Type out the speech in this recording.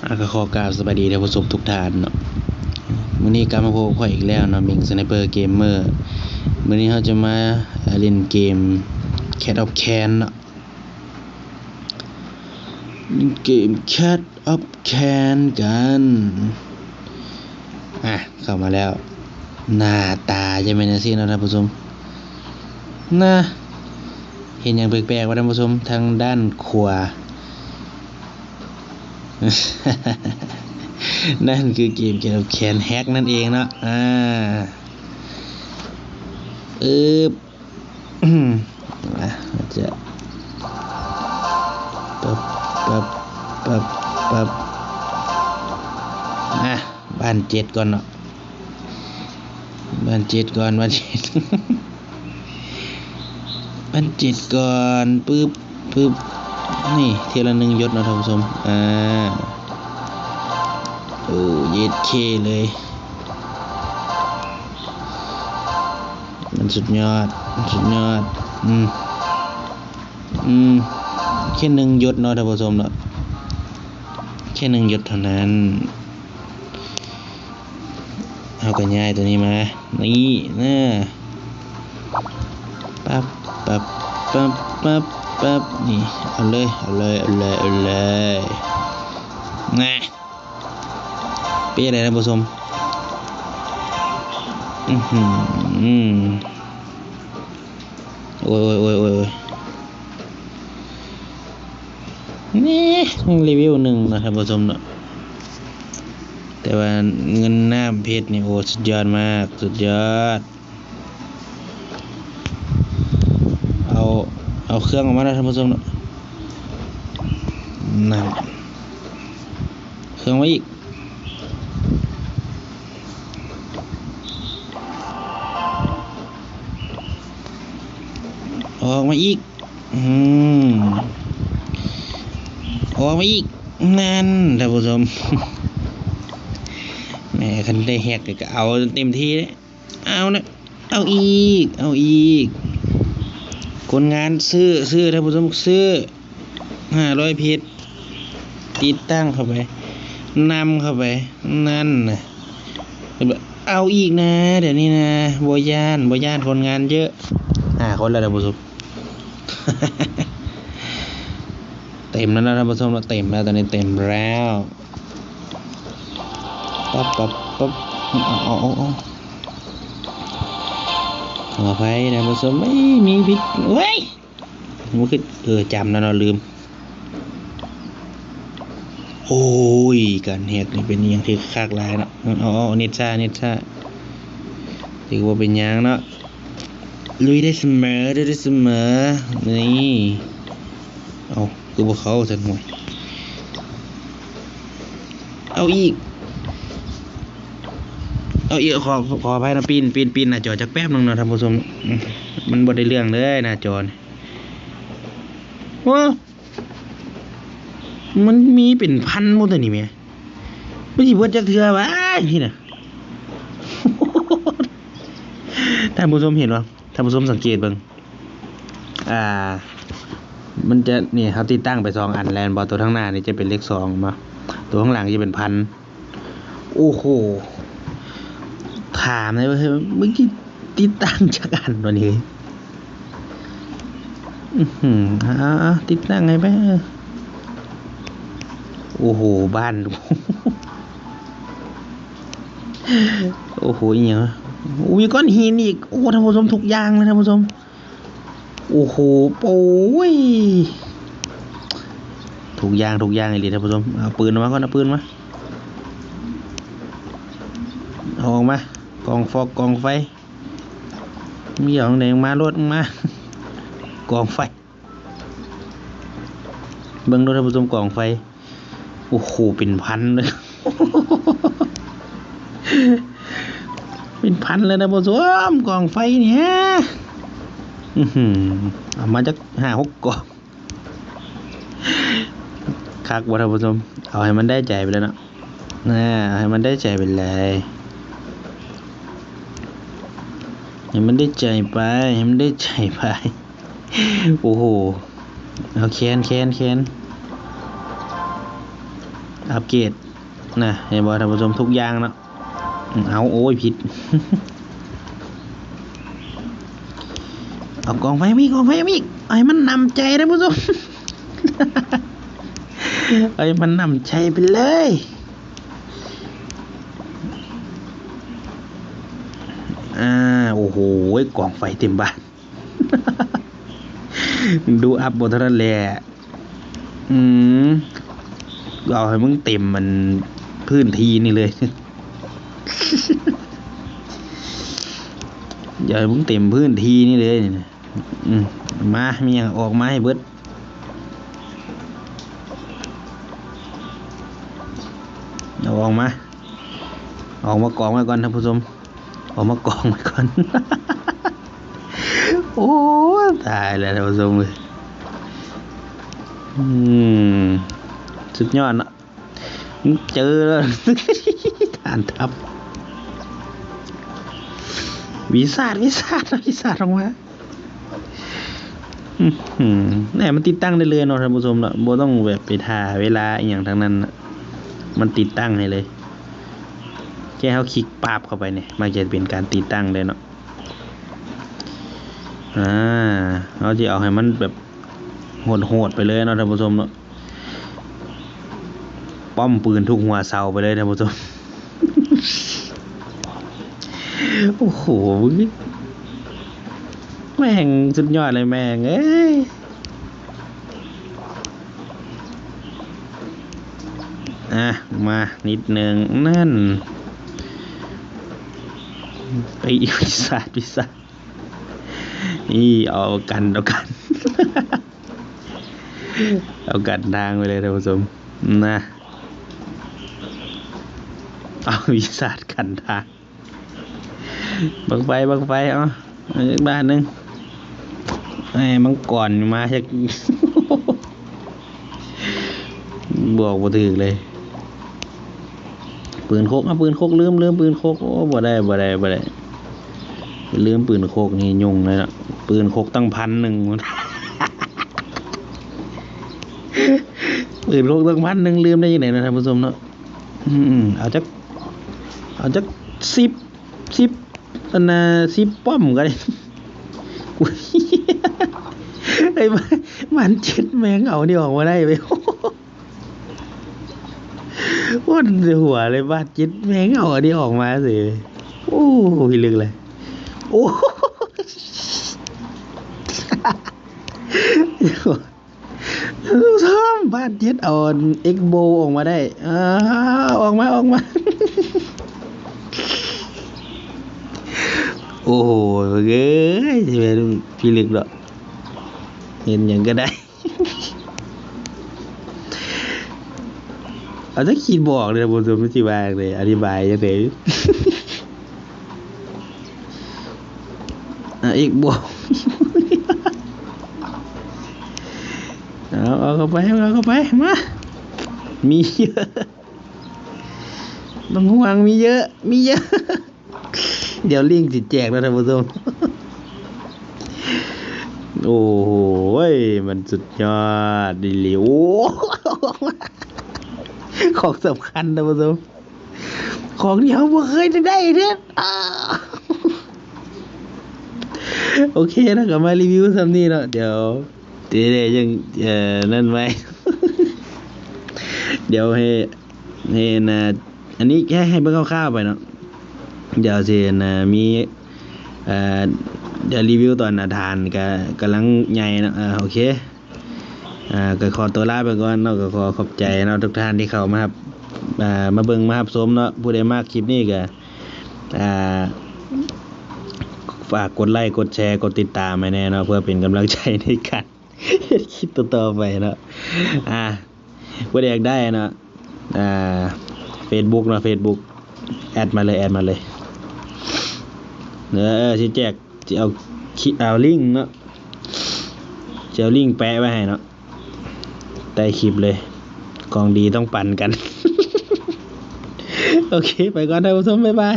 ອ່າ ກໍຂໍກາບສະບາຍດີທ່ານຜູ້ຊົມທຸກທ່ານເນາະ. ມື້ນີ້ກັບມາພົບກັບຂ້ອຍອີກແລ້ວເນາະ ມິງສະໄນເປີເກມເມີ. ມື້ນີ້ເຮົາຈະມາ ເອີ່ ຫຼິ້ນເກມ Clash of Clans ເນາະ ຫຼິ້ນເກມ Clash of Clans ກັນ. ອ່ະ ເຂົ້າມາແລ້ວ ໜ້າຕາຈະແມ່ນຈັ່ງຊີ້ເນາະທ່ານຜູ້ຊົມ. ນະ ເຫັນຫຍັງແປກໆບໍ່ທ່ານຜູ້ຊົມ ທາງດ້ານຂວາ? ນັ້ນຄືເກມ Clash of Clans ແຮັກນັ້ນເອງເນາະ. ອ່າ ອຶບ ອ່ະ ຈະ ປັບ ປັບ ປັບ ປັບ ອ່ະ ບ້ານເຈັດກ່ອນເນາະ. ບ້ານເຈັດກ່ອນ ບ້ານເຈັດ ບ້ານເຈັດກ່ອນ ປຶບ ປຶບ ນີ້ ເທື່ອລະໜຶ່ງຍົດເນາະທ່ານຜູ້ຊົມ. ອ່າ ໂອ້ ເຢັດເຄເລີຍ ມັນສຸດຍອດ ມັນສຸດຍອດ. ອືມ ອືມ ແຄ່ໜຶ່ງຍົດເນາະທ່ານຜູ້ຊົມເນາະ ແຄ່ໜຶ່ງຍົດເທົ່ານັ້ນ. ເຮົາກໍຍ້າຍຕົວນີ້ມາ ນີ້ນະ ປັບ ປັບ ປັບ ປັບ ປັບ ນີ້ ເອົາເລີຍ ເອົາເລີຍ ເອົາເລີຍ ເອົາເລີຍ ນະ. ເປັນຈັ່ງໃດທ່ານຜູ້ຊົມ? ອືຫື ໂອ້ຍ ໂອ້ຍ ໂອ້ຍ ໂອ້ຍ ໂອ້ຍ ນີ້ ຍັງເລເວວໜຶ່ງເນາະທ່ານຜູ້ຊົມເນາະ ແຕ່ວ່າເງິນນ້ຳເພັດນີ້ ໂອ້ ສຸດຍອດມາກ ສຸດຍອດ. ເອົາ ເອົາເຄື່ອງອອກມາແລ້ວທ່ານຜູ້ຊົມເນາະ ນັ້ນ ເຄື່ອງມາອີກ ອອກມາອີກ ອືມ ອອກມາອີກ ນັ້ນ ທ່ານຜູ້ຊົມ ແໝ ຄັນໄດ້ແຮັກກໍເອົາເຕັມທີ່ເດ້ ເອົານະ ເອົາອີກ ເອົາອີກ ຄົນງານຊື້ ຊື້ ທ່ານຜູ້ຊົມ ຊື້ ຫ້າຮ້ອຍເພັດ ຕິດຕັ້ງເຂົ້າໄປ ນຳເຂົ້າໄປ ນັ້ນນະ ເອົາອີກນະ ດຽວນີ້ນະ ບໍ່ຢ້ານ ບໍ່ຢ້ານ ຄົນງານເຍີະ ຫ້າຄົນແລ້ວທ່ານຜູ້ຊົມ ເຕັມແລ້ວນະທ່ານຜູ້ຊົມເນາະ ເຕັມແລ້ວ ຕອນນີ້ເຕັມແລ້ວ ປັບ ປັບ ປັບ ເອົາ ເອົາ ເອົາ ເອົາ ຂໍອະໄພທ່ານຜູ້ຊົມ ເອີຍ ມີຜິດ ເວີຍ ບໍ່ຄື ເອີ ຈຳແລ້ວເນາະ ລືມ ໂອ້ຍ ການແຮັກນີ້ເປັນອີ່ຫຍັງທີ່ຄັກຫຼາຍເນາະ ເອົາ ເອົາ ເນັດຊ້າ ເນັດຊ້າ ຖືວ່າເປັນຫຍັງເນາະ ລຸຍໄດ້ສະເໝີ ລຸຍໄດ້ສະເໝີ ນີ້ ເອົາ ຄືບໍ່ເຂົ້າຊັ້ນ ໂຫຍ ເອົາອີກ ເອົາອີກ ຂໍ ຂໍອະໄພນະ ປີ້ນ ປີ້ນ ປີ້ນໜ້າຈໍຈັກແປັບໜຶ່ງເນາະທ່ານຜູ້ຊົມ ມັນບໍ່ໄດ້ເລື່ອງເລີຍໜ້າຈໍນີ້ ໂອ້ ມັນມີເປັນພັນພຸ້ນຕົວນີ້ແໝ ມັນຊິເບິດຈັກເທື່ອວະ ນີ້ນະ ທ່ານຜູ້ຊົມເຫັນບໍ່? ທ່ານຜູ້ຊົມສັງເກດເບິ່ງ ອ່າ ມັນຈະ ນີ້ ເຮົາຕິດຕັ້ງໄປສອງອັນແລ້ວແມ່ນບໍ່? ຕົວທາງໜ້ານີ້ຈະເປັນເລກສອງເນາະ ຕົວທາງຫຼັງຈະເປັນພັນ ໂອ້ໂຫ ຖາມແດ່ເວີ້ຍ ມຶງຕິດຕັ້ງຈັກອັນວະນີ້? ອືຫື ເອົາໆ ຕິດຕັ້ງໃຫ້ໄປ ເອີ ໂອ້ໂຫ ບ້ານ ໂອ້ໂຫ ອີ່ຫຍັງ ໂອ້ ມີກ້ອນຫີນອີກ ໂອ້ ທ່ານຜູ້ຊົມ ທຸກຢ່າງເລີຍທ່ານຜູ້ຊົມ ໂອ້ໂຫ ໂອ້ຍ ທຸກຢ່າງ ທຸກຢ່າງອີ່ຫຼີທ່ານຜູ້ຊົມ ເອົາປືນອອກມາກ່ອນ ເອົາປືນມາ ເອົາອອກມາ ກອງຟອກກອງໄຟ ມີຫຍັງແດງມາໂລດ ມາ ກອງໄຟ ເບິ່ງດູທ່ານຜູ້ຊົມ ກອງໄຟ ໂອ້ໂຫ ເປັນພັນເລີຍ ເປັນພັນເລີຍທ່ານຜູ້ຊົມ ກອງໄຟນີ້ ອືຫື ເອົາມາຈັກຫ້າຫົກກອງ ຄັກບໍ່ທ່ານຜູ້ຊົມ ເອົາໃຫ້ມັນໄດ້ໃຈໄປເລີຍເນາະ ນາ ເອົາໃຫ້ມັນໄດ້ໃຈໄປເລີຍ ໃຫ້ມັນໄດ້ໃຈໄປ ໃຫ້ມັນໄດ້ໃຈໄປ ໂອ້ໂຫ ເອົາແຄນ ແຄນ ແຄນ ອັບເກຣດນະ ເຫັນບໍ່ທ່ານຜູ້ຊົມ? ທຸກຢ່າງເນາະ. ເອົາ ໂອ້ຍ ຜິດ. ເອົາກອງໄຟມາອີກ ກອງໄຟມາອີກ ເອົາໃຫ້ມັນໜຳໃຈທ່ານຜູ້ຊົມ ເອົາໃຫ້ມັນໜຳໃຈໄປເລີຍ. ອ່າ ໂອ້ໂຫ ກອງໄຟເຕັມບ້ານ. ດູອັບບໍ່ເທົ່ານັ້ນແຫຼະ. ອືມ ເອົາໃຫ້ມຶງເຕັມອັນພື້ນທີ່ນີ້ເລີຍ ເອົາໃຫ້ມຶງເຕັມພື້ນທີ່ນີ້ເລີຍ. ອືມ ມາ ມີຫຍັງອອກມາໃຫ້ເບິດ. ເອົາອອກມາ ເອົາອອກມາກອງໄວ້ກ່ອນທ່ານຜູ້ຊົມ. ເອົາມາກອງໄວ້ກ່ອນ. ໂອ້ ຕາຍແລ້ວທ່ານຜູ້ຊົມເອີຍ. ອືມ ສຸດຍອດເນາະ. ເຈີແລ້ວ ຖານທັບ ວິຊາດ ວິຊາດ ວິຊາດອອກມາ. ອືມ ແນ່ ມັນຕິດຕັ້ງໄດ້ເລີຍເນາະທ່ານຜູ້ຊົມເນາະ. ບໍ່ຕ້ອງແບບໄປຖ້າເວລາອີ່ຫຍັງທັງນັ້ນນະ ມັນຕິດຕັ້ງໃຫ້ເລີຍ. ແຄ່ເຮົາຄລິກປາບເຂົ້າໄປນີ້ ມັນຈະເປັນການຕິດຕັ້ງເລີຍເນາະ. ອ່າ ເຮົາຊິເອົາໃຫ້ມັນແບບໂຫດໆໄປເລີຍເນາະທ່ານຜູ້ຊົມເນາະ. ປ້ອມປືນທຸກຫົວເສົາໄປເລີຍທ່ານຜູ້ຊົມ. ໂອ້ໂຫ ແມ່ງສຸດຍອດເລີຍແມ່ງເອີຍ. ອ່ະ ມານິດໜຶ່ງນັ້ນ ໄປອີກ ວິຊາດ ວິຊາດ ນີ້ ເອົາກັນ ເອົາກັນ ເອົາກັນທາງໄປເລີຍທ່ານຜູ້ຊົມນະ. ເອົາ ວິຊາດກັນທາງ. ບັ້ງໄຟ ບັ້ງໄຟ ເອົາ ເອົາອີກບາດໜຶ່ງ. ໃຫ້ມັງກອນມາຈັກ ບອກບໍ່ຖືກເລີຍ. ປືນຄົກ ເອົາ ປືນຄົກ ລືມ ລືມ ປືນຄົກ. ໂອ້ ບໍ່ໄດ້ ບໍ່ໄດ້ ບໍ່ໄດ້ ລືມປືນຄົກນີ້ຫຍຸ້ງເລີຍເນາະ. ປືນຄົກຕັ້ງພັນໜຶ່ງ ປືນຄົກຕັ້ງພັນໜຶ່ງ ລືມໄດ້ຈັ່ງໃດເນາະທ່ານຜູ້ຊົມເນາະ? ອືມ ເອົາຈັກ ເອົາຈັກສິບ ສິບ ອັນນ່າ ສິບປ້ອມກໍໄດ້. ໄອ້ບາດເຈັດແມ່ງເອົານີ້ອອກມາໄດ້ເວີຍ. ໂອ້ ຫົວເລີຍ ບາດເຈັດແມ່ງເອົາອັນນີ້ອອກມາເສຍ. ໂອ້ ພິລຶກເລີຍ. ໂອ້ ທ່ານຜູ້ຊົມ ບາດເຈັດເອົາເອັກໂບອອກມາໄດ້. ອ່າ ອອກມາ ອອກມາ. ໂອ້ໂຫ ເອີຍ ຊິແມ່ນພິລຶກເນາະ ເຮັດຫຍັງກໍໄດ້. ເອົາ ແຕ່ຄິດບໍ່ອອກເລີຍ ທ່ານຜູ້ຊົມ ມັນຊິວ່າຈັ່ງໃດ ອະທິບາຍຈັ່ງໃດ. ອ່າ ເອັກໂບ ເອົາ ເອົາເຂົ້າໄປ ເອົາເຂົ້າໄປ ມາ ມີເຍີະ ບໍ່ຕ້ອງຫ່ວງ ມີເຍີະ ມີເຍີະ. ດຽວລິ້ງຊິແຈກແລ້ວທ່ານຜູ້ຊົມ. ໂອ້ໂຫ ມັນສຸດຍອດອີ່ຫຼີ. ໂອ້ ຂອງສຳຄັນທ່ານຜູ້ຊົມ ຂອງທີ່ເຮົາບໍ່ເຄີຍໄດ້ເດ້. ໂອເຄເນາະ ກໍມາຣີວິວສ່ຳນີ້ເນາະ. ດຽວ ດຽວໄດ້ຈັ່ງ ເອີ ນັ້ນໄວ້ ດຽວໃຫ້ ໃຫ້ ອັນນ່າ ອັນນີ້ແຄ່ໃຫ້ເບິ່ງຄ່າວໆໄປເນາະ. ດຽວຊິ ອັນນ່າ ມີ ເອີ ດຽວຣີວິວຕອນອາຖານກະກຳລັງໃຫຍ່ເນາະ. ເອີ ໂອເຄ ອ່າ ກໍຂໍຕົວລາໄປກ່ອນເນາະ. ກໍຂໍຂອບໃຈເນາະ ທຸກທ່ານທີ່ເຂົ້າມາຮັບ ອ່າ ມາເບິ່ງມາຮັບຊົມເນາະ. ຜູ້ໃດມັກຄລິບນີ້ກໍ ອ່າ ຝາກກົດໄລ ກົດແຊ ກົດຕິດຕາມໃຫ້ແດ່ເນາະ ເພື່ອເປັນກຳລັງໃຈໃນການ ເຮັດຄລິບຕໍ່ໆໄປເນາະ. ອ່າ ຜູ້ໃດຢາກໄດ້ເນາະ ອ່າ ເຟສບຸກເນາະ ເຟສບຸກ ແອັດມາເລີຍ ແອັດມາເລີຍ. ເອີ ຊິແຈກ ຊິເອົາ ເອົາລິ້ງເນາະ ຊິເອົາລິ້ງແປະໄວ້ໃຫ້ເນາະ ໃຕ້ຄລິບເລີຍ. ຂອງດີຕ້ອງປັນກັນ. ໂອເຄ ໄປກ່ອນທ່ານຜູ້ຊົມ ບາຍບາຍ.